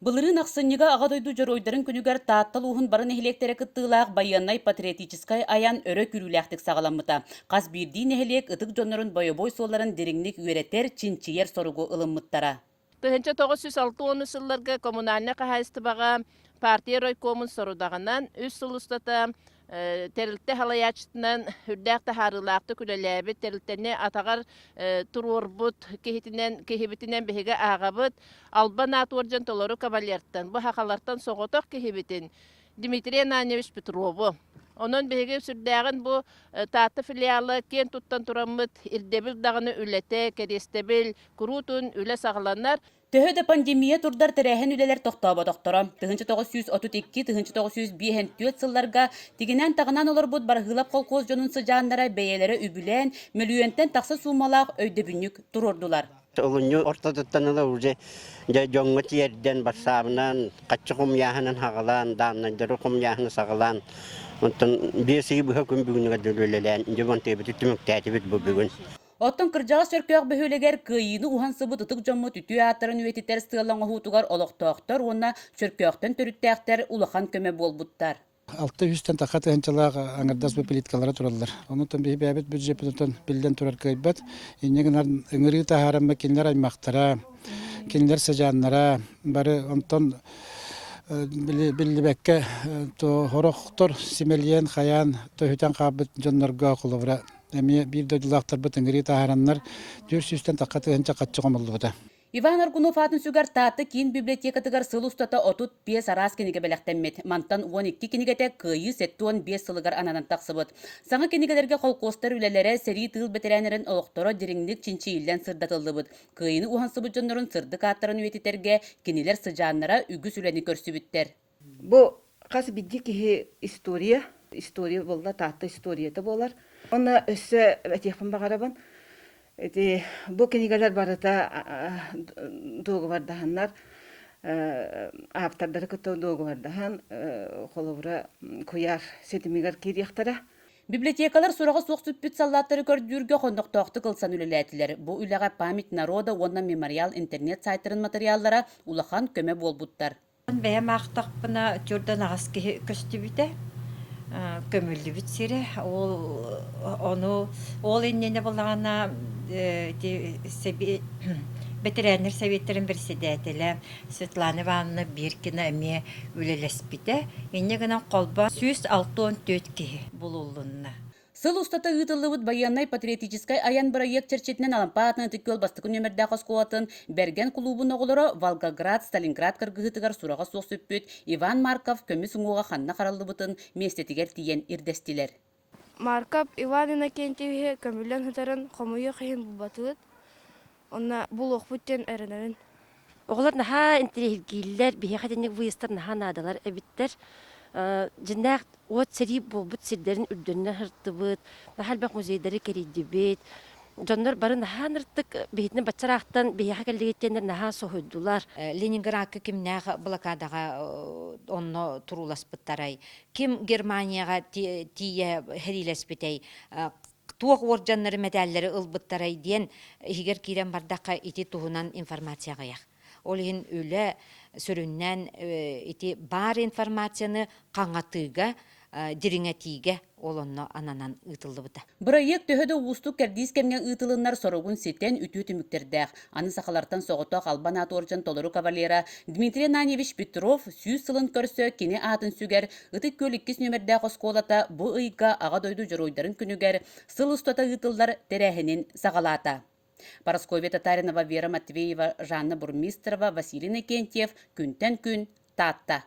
Былырыын ахсынньыга Аҕа дойду Дьоруойдарын күнүгэр Таатта улууһун бары нэһилиэктэрэ кыттыылаах байыаннай-патриотическай айан өрө күүрүүлээхтик саҕаламмыта. Хас биирдии нэһилиэк ытык дьоннорун бойобуой суолларын дириҥник үөрэтэр, чинчийэр соругу ылыммыттара. 1960 сылларга коммунальнай хаһаайыстыбаҕа партия райкомун сорудаҕынан үс сыл устата тэрилтэ салайааччытынан үрдээх таһаарыылаахтык үлэлээбит, тэрилтэни атаҕар туруорбут киһитинэн, киһибитинэн биһиги ааҕабыт. Албан аат уордьан толору кавалертан, бу сахалартан соҕотох киһибитин Дмитрий Ананьевич Петрову. Онон биһиги сүрдээҕин бу Таатта филиала киэн туттан тураммыт ирдэбил даҕаны үлэтэ, кэриэстэбил куруутун үлэ саҕаланар. Төһө да пандемия турдар тэрээһин үлэлэр тохтооботохторо. 1932-1954 сылларга тигинэн-таҕынан олорбут Бараһыылап холкуос дьонун сыдьааннара бэйэлэрэ үбүлээн, мөлүйүөнтэн тахса суумалаах өйдөбүнньүк туруордулар. Олунньу ортотуттан ыла уже дьэ дьоҥҥо тиэрдэн, бассаабынан, хаччы хомуйааһынын хаҕалаан, дааннайдары хомуйааһыны саҕалаан, онтон биэс ыйы быһа күн бүгүнүгэр дылы үлэлээн, дьэ бантыйбыты түмүктээтибит бу бүгүн. Оттон кырдьаҕас Чөркөөх бөһүөлэгэр Кыайыыны уһансыбыт ытык дьоммут үтүө ааттарын үйэтитэр сыала оҥоһуутугар олохтоохтор уонна Чөркөөхтөн төрүттээхтэр улахан көмө буолбуттар. Алта үстэн тахха тыһыынчалаах аҥардас бу плиткалара тураллар. Онон биһи бэйэбит бюджеппытын биллэн турар кыайбат. Инньэ гынан ыҥырыы таһаараммыт кинилэр аймахтара, кинилэр сыдьааннара бары онтон биллибэккэ хорохтор симэлийэн хайаан төһүтэн хаалбыт дьоннорго холобура эмиэ биир дойдулаахтарбыт ыҥырыы таһаараннар 400-тэн тахха тыһыынча хаччы хомуллубута. Иван Аргунов аатын сүгэр Таатта киин библиотекатыгар сыл устата 35 араас кинигэ бэлэхтэммит. Мантан 12 кинигэтэ Кыайыы 75 сылыгар ананан тахсыбыт. Саҥа кинигэлэргэ холкуостар үлэлэрэ, сэрии тыыл бэтэрээннэрин олохторо дириҥник чинчийиллэн сырдатыллыбыт. Кыайыыны уһансыбыт дьоннорун сырдык ааттарын үйэтитэргэ кинилэр сыдьааннара үгүс үлэни көрсүбүттэр. Бу хас биирдии киһи история, история буолла, Таатта историята буолар. Уонна өссө этиэхпин баҕарабын, ити бу кинигэлэр барыта дуогабардаһаннар, ааптардары кытта дуогабардаһан, холобура, куйаар ситимигэр киириэхтэрэ. Библиотекалар сураҕа суох сүппүт саллааттары көрдүүргэ хоннохтоохтук ылсан үлэлээтилэр. Бу үлэҕэ Память народа уонна Мемориал интернет сайтарын матырыйааллара улахан көмө буолбуттар. Бэйэм аахтахпына төрдөн аҕыс киһи көстүбүтэ, көмүллүбүт сирэ. Ол ону ол иннинэ буоллаҕына ити бэтэрээннэр сэбиэттэрин бэрэссэдээтэлэ Светлана Ивановна Биркина эмиэ үлэлэспитэ. Инньэ гынан холбоон 164 киһи булуллунна. Сыл устата ыытыллыбыт байыаннай-патриотическай айан бырайыак чэрчитинэн Алампа аатынан Ытык Күөл бастакы нүөмэрдээх оскуолатын Бэргэн кулуубун оҕолоро Волгоград, Сталинград кыргыһыытыгар сураҕа суох сүппүт Иван Марков көмүс уҥуоҕа ханна хараллыбытын миэстэтигэр тиийэн ирдэстилэр. Марков Иван Иннокентьевиһы көмүллэн сытарын хомойуох иһин булбатыбыт. Онно булуохпут диэн эрэнэбин. Оҕолор наһаа интэриэһиргииллэр, биһиэхэ итинник выездтар наһаа наадалар эбиттэр. Дьиннээх уот сэрии буолбут сирдэрин үрдүнэн сыртыбыт, наһаа элбэх музейдары кэрийдибит. Дьоннор бары наһаа ыныртык биһитини баччараахтан биһиэхэ кэллигит диэннэр наһаа соһуйдулар. Ленинградка кимнээх блокадаҕа онно турууласпыттарай, ким Германияҕа тиийэ сэриилэспитэй, туох уордьаннары, мэтээллэри ылбыттарай диэн иһигэр киирэн бардахха ити туһунан информация аҕыйах. Ол иһин үлэ сүрүннээн ити баар информацияны хаҥатыыга, дириҥэтиигэ ол онно ананан ыытыллыбыта. Бырайыак төһө да уустук кэрдиис кэмҥэ ыытылыннар соругун ситэн үтүө түмүктэрдээх. Аны сахалартан соҕотох Албан аат уордьан толору кавалера Дмитрий Ананьевич Петров 100 сылын көрсө кини аатын сүгэр Ытык Күөл иккис нүөмэрдээх оскуолата бу ыйга Аҕа дойду Дьоруойдарын күнүгэр сыл устата ыытыллар тэрээһинин саҕалаата. Парасковья Татаринова, Вера Матвеева, Жанна Бурмистрова, Василий Иннокентьев күнтэн күн Таатта.